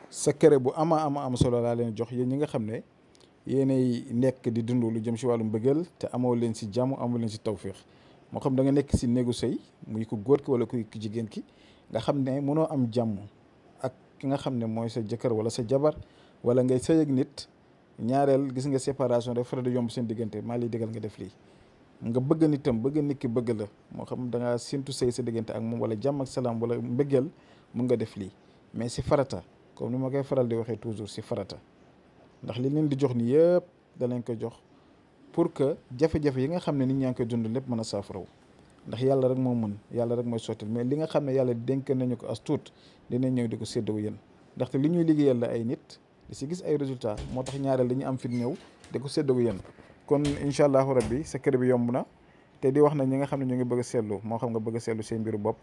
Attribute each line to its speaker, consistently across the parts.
Speaker 1: secret bu ama am solo laa leen jox yéen ñi nga xam ne yéenay nekk di dund lu jëm si wàllum bëggeel te amoo leen si jàmm amoo leen si tawféex moo xam da nga nekk si néegu sëy muy ku góor ki wala ku jigéen ki nga xam ne mënoo am jàmm ak ki nga xam ne mooy sa jëkkër wala sa jabar wala ngay sëy ak nit ñaareel gis nga séparation rek faral di yomb seen diggante maa lay digal nga def lii. nga bëgg nitam bëgg nit ki bëgg la moo xam da ngaa séntu sëy sa diggante ak moom wala jàmm ak salaam wala mbëggeel mun nga def lii mais si farata comme ni ma koy faral di waxee toujours si farata ndax li leen di jox ni yëpp da leen ko jox pour que jafe-jafe yi nga xam ne nit ñaa ngi koy dund lépp mën a saafaraw ndax yàlla rek moo mën yàlla rek mooy sottil mais li nga xam ne yàlla dénk nañu ko as tuut dinañ ñëw di ko séddoo yéen ndaxte li ñuy liggéeyal la ay nit di si gis ay résultats moo tax ñaareel dañuy am fit ñëw di ko séddoo yéen kon incha allahu rabbi secret bi yomb na te di wax na ñi nga xam ne ñu ngi bëgg a seetlu moo xam nga bëgg a seetlu seen mbiru bopp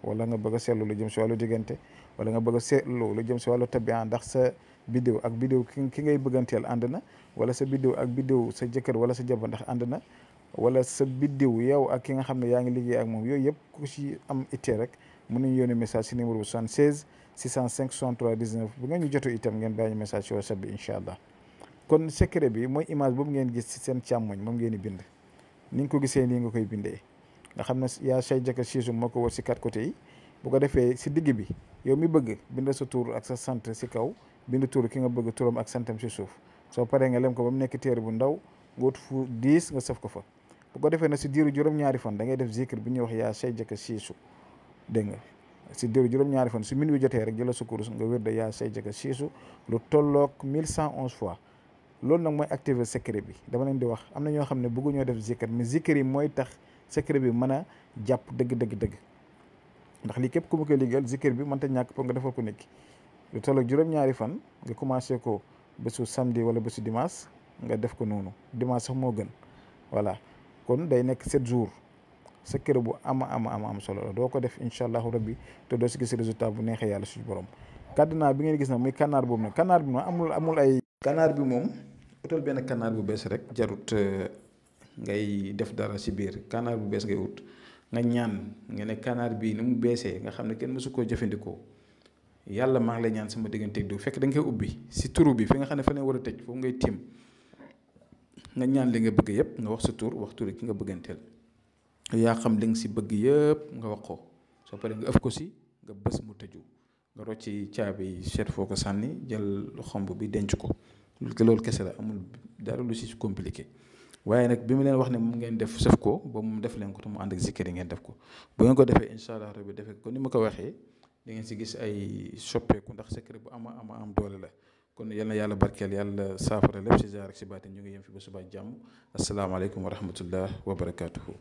Speaker 1: wala nga bëgg a seetlu lu jëm si wàllu diggante wala nga bëgg a seetlu lu jëm si wàllu tabian ndax sa bidéo ak bidéo ki ngay bëgganteel ànd na wala sa bidéo ak bidéo sa jëkkër wala sa jabar ndax ànd na wala sa bidéo yow ak ki nga xam ne yaa ngi liggéey ak moom yooyu yëpp ku si am ittee rek mën nañu yónnee message si numéro bu 76 605 63 19 bu ngeen ñu jotu itam ngeen bàyyi message si WhatsApp bi incha allah kon secret bi mooy image boobu ngeen gis ci seen càmmoñ moom ngeen di bind ni nga ko gisee nii nga koy bindee nga xam ne yaa say jëkkër siisu moo ko wër si 4 côtés yi bu ko defee si digg bi yow mi bëgg bind sa tur ak sa sant si kaw bind tur ki nga bëgg turam ak santam si suuf soo paree nga lem ko ba mu nekk téere bu ndaw nga wut fu 10 nga sëf ko fa bu ko defee na si diiru juróom-ñaari fan da ngay def zikr bi ñuy wax yaa say jëkkër siisu dégg nga si diiru juróom-ñaari fan su min wi jotee rek jëla sa kurus nga wér de yaa say jëkkër siisu lu tolloog 1111 fois loolu nag mooy activer secret bi dama leen di wax am na ñoo xam ne bëgguñoo def zikr mais zikr yi mooy tax secret bi mën a jàpp dëgg ndax lii képp ku ma koy liggéeyal zikr bi mënta ñàkk pour nga defal ko nekki lu toll ak juróom-ñaari fan nga commencé ko bésu samedi wala bésu dimanche nga def ko noonu dimanche sax moo gën voilà kon day nekk 7 jours secret bu am solo la doo ko def incha allahu rabbi te doo si gis résultat bu neexee yàlla suñu borom cadenas bi ngeen gis nag muy kanaar boobu nag kanaar bi moom amul ay kanaar bi moom utal benn kanaar bu bees rek jarut ngay def dara si biir kanaar bu bees ngay ut nga ñaan nga ne kanaar bii ni mu beesee nga xam ne kenn mësu koo jëfandikoo yàlla maa ngi lay ñaan sama digganteeg du fekk da nga koy ubbi si turu bi fi nga xam ne fa ne war a tëj foofu ngay tiim nga ñaan li nga bëgg yëpp nga wax sa tur wax turu ki nga bëgganteel yaa xam li nga si bëgg yëpp nga wax ko soo paree nga ëf ko si nga bës mu tëju nga rocci caabi seet foo ko sànni jël xomb bi denc ko loolu kese la amul dara lu si compliqué waaye nag bi mu leen wax ne moom ngeen def sëf ko ba mu def leen ko te mu ànd ak zikkër yi ngeen def ko bu ngeen ko defee incha allah rabbi defee ko ni ma ko waxee da ngeen si gis ay soppeeku ndax secret bu am doole la kon yal na yàlla barkeel yàlla saafara lépp si zaar ak si baatin ñu ngi yem fi ba suba jàmm asalaamaaleykum wa rahmatullah wa barakaatuhu.